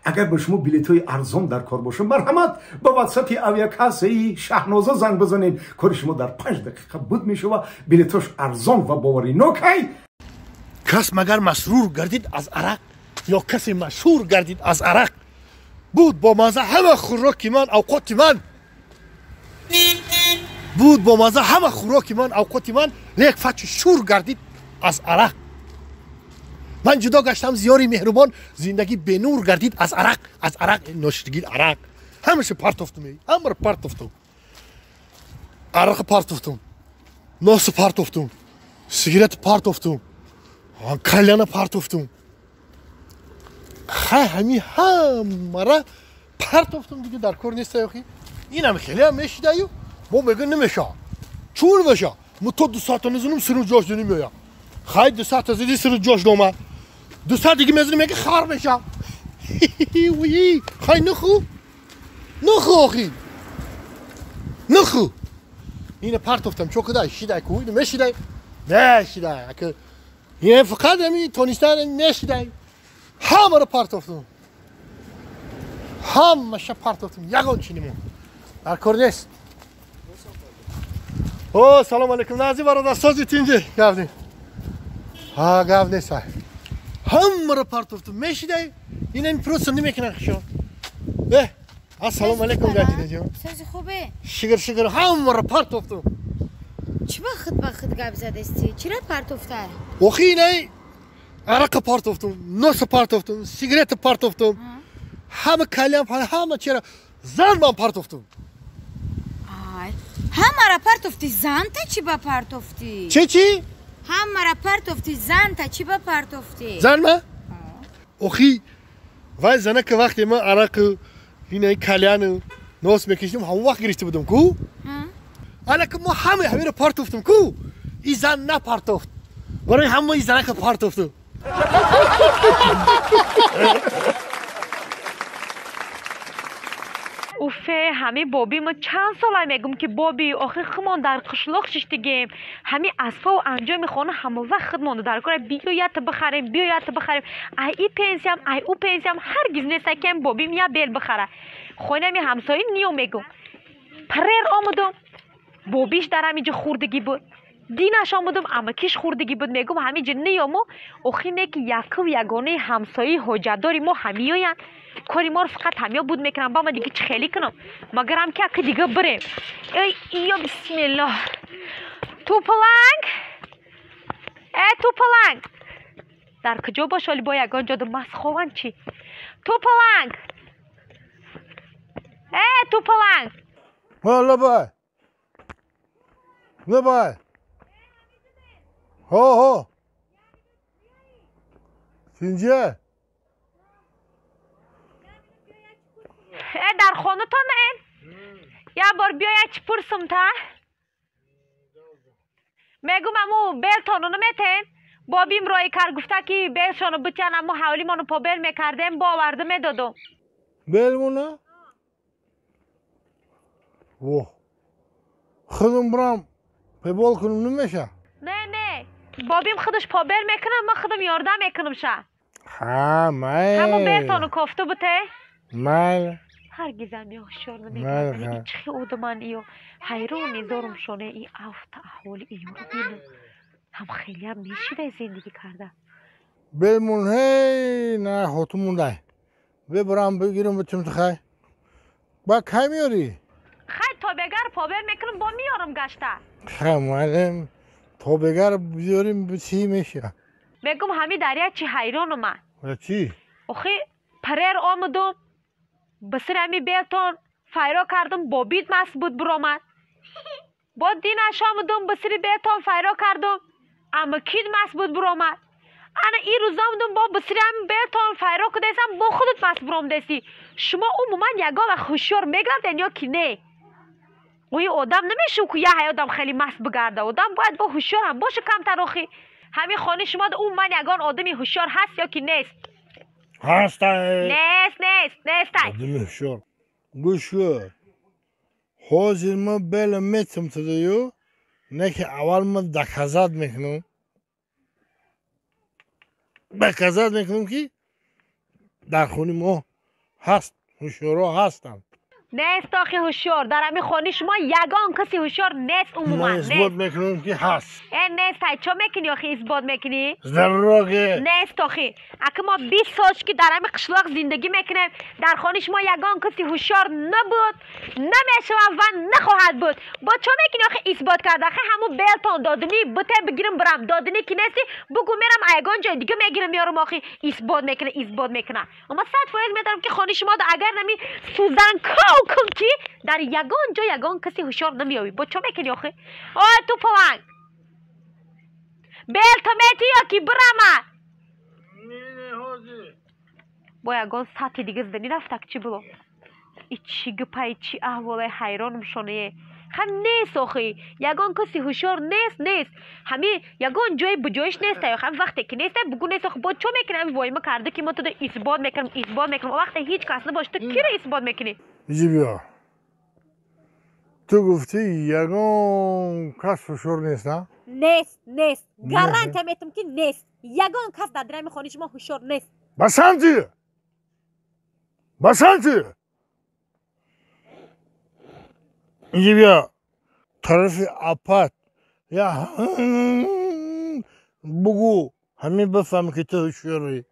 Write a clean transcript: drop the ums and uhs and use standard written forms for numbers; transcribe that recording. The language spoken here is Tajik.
Агар ба шумо билетҳои арзон дар кор бошад, марҳамат, ба ватсапи авиакассаи Шаҳноза занг бизанед. Кори шумо дар 5 дақиқа буд мешава. Билетҳош арзон ва боваринок. Ай кас магар масрур гардид аз арақ, ё касе машҳур гардид аз арақ? Буд бо маза ҳама хӯроки ман, авқоти ман. Буд бо маза ҳама хӯроки ман, авқоти ман, лек фачи шур гардид аз арақ. Ман ҷудо гаштам зиёри меҳрубон, зиндагӣ бенур гардид аз арақ. Аз арақ, ношидгил арақ. Ҳамаша партофтум, ҳамаро партофтум. Арақа партофтум, носу партофтум, сигарета партофтум, кальяна партофтум. Хай, ҳами ҳамара партофтум, дига дар кор неста. Ёхи инам хелеам мешидаю, мо мега намеша. Чун меша? Мо то 2 соата мезанам, сиру ҷош дунӣ меоям. Хай, 2 соата зиди, сиру ҷош домад. 2 соат дига мезанам, мега хар меша. Хай, нуху нуху, охи нуху. Ина партофтам, чо кудай шидай ку, ина мешидай, мешидай. Ака ина фақат ами тонистан мешидай. Ҳамаро партофтум, ҳамаша партофтум, ягон чи немонд, дар кор нест. О, салом алейкум, нази бародар, сози тинҷи гавни. Ҳа, гав нест. Ҳамаро партофтум, мешидай, инами просто намекунан хишо. Э, ассалому алейкум, гаҷинаҷон. Сози хубе? Шигр, шигр, ҳамаро партофтум. Чӣ ба худ ба худ гап задасти? Чира партофта? Охи, инай арақа партофтум, носа партофтум, сигарета партофтум, ҳама кальян, ҳама чера, зан ман партофтум. Ҳамара партофти, занта чӣ ба партофтӣ? Чи чи? Ҳамара партофти, занта чӣ ба партофтӣ? Зан ма? Охи, вай занака вақте ман арақу инаи кальяну нос мекашидам, ҳамон вақт гирифта будам ку. Алака мо ҳама ҳамиро партофтум ку, и зан напартофт. Барои ҳама и занака партофтум. Уфе, ҳами боби мо чанд сола мегум, ки боби, охи худмон дар қишлоқ шиштигем, ҳами асфову анҷоми хона ҳама вақт худмонда дар кора. Биё ята бихарем, биё ята бихарем. Ай и пенсиям, ай ӯ пенсиям ҳаргиз неста, кем бобим я бел бихара. Хонами ҳамсоим ниё мегум. Парер омудум, бобиш дар ҳамиҷо хурдагӣ буд. Динаш омудум, амакиш хурдагӣ буд. Мегум, ҳамиҷо ниёму охи не, ки якув ягонаи ҳамсоии ҳоҷатдори мо ҳамиёянд. Кори моро фақат ҳамё буд мекунам. Ба ма дига чӣ хелӣ кунам? Магарам ки ака дига бирем. Эй, ё бисмиллоҳ, тупаланг, э тупаланг, дар куҷо бош? Оли бо ягон ҷоду масхованд чӣ? Тупаланг, э тупаланг. Лабай, лабай, ҳо ҳо, тинҷа. Э, дар хонатон эн? Як бор биёя, чӣ пурсум та. Мегум, аму белтону наметен? Бобим роӣ кард, гуфта ки белшону битян, аму ҳавлимону побел мекардем, бо оварда медодум. Белмона? Воҳ, худум бирам пебол кунум, намеша? Не, не, бобим худаш побел мекунам, ман худам ёрдам мекунам ша. Ҳа, майл. Ҳамун белтону кофта буте. Майл. Ҳаргизам ё ҳушёр намекардам. Чӣ одаман иё, ҳайрони зорум шоне. И афта аҳволи иёро бинам, ҳам хелеам мешидай зиндагӣ карда. Белмон ҳей на хотун мондай, бебарам бигирам битум. Хай, ба кай меёрӣ? Хай, тобегар побел мекунам, бо меёрам гашта. Хай, муаллим, тобегар биёрим, чӣ меша? Мегум, ҳами дар як чӣ ҳайронум ман. Чӣ? Охи, парер омудум, ба сари ҳами белтон файро кардум, бобит маст буд, биромад. Бо динаш омудум, ба сари белтон файро кардум, амакит маст буд, биромад. Ана ин рӯз омудум, бо ба сари ҳами белтон файро кудесам, бо худат маст биромдесӣ. Шумо умуман ягон вақт ҳушёр мегарден ё ки не? Ои одам намешав ку, як одам хеле маст бигарда, одам бояд бо ҳушёрам боша камтар. Охи, ҳамин хонаи шумо умуман ягон одами ҳушёр ҳаст ё ки нест? Ҳастай. Нест, нест, нестай. Одами ҳушёр, гӯш кун, ҳозир ма бела метам тадаю, не ки аввал ма доказать мекунам, доказать мекунам, ки дар хони мо Ҳаст, ҳушёро ҳастанд. Нест охи ҳушёр. Дар ҳамин хони шумо ягон каси ҳушёр нест умуман. Ман исбот мекунам ки ҳаст. Э, нест. Ай чо мекунӣ охи, исбот мекунӣ? Здороге. Нест охи. Аки мо 20 сол ки дар ҳамин қишлоқ зиндагӣ мекунем, дар хони шумо ягон каси ҳушёр набуд, намешавад ва нахоҳад буд. Бо чо мекунӣ охи исбот карда? Ахи ҳамун белтон додинӣ, бите бигирам бирам. Додинӣ ки нести, бугу мерам ягон ҷои дига мегирам меёрам. Охи исбот мекуна, исбот мекуна. Ама 100% медонам ки хони шумо агар нами сӯзан ков кун ки дар ягон ҷо ягон каси ҳушёр намеёбӣ. Бо чо мекунӣ охи? Ой, ту паланг, белта мети ё ки бирама? Бо ягон сатҳи дига зданӣ рафтак, чӣ було? И чӣ гапай, чӣ аҳволе, ҳайронам шонае. Хам нест охи, ягон каси ҳушёр нест, нест. Ҳами ягон ҷои буҷоиш нест. Ҳам вақте ки нест, бугу нест охи. Бо чо мекунӣ ҳами воима карда ки мо туда исбот мекунам, исбот мекунам? Вақте ҳеҷ кас набошад, ту киро исбот мекунӣ? Иҷи биё. Ту гуфтӣ ягон кас ҳушёр нест, а? Нест, нест, гарантия метам ки нест. Ягон кас дар дирами хони шумо ҳушёр нест. Басанти, басанти, инҷи биё, тарафи апат я бугу, ҳамин бифаҳм ки ту ҳушёрӣ.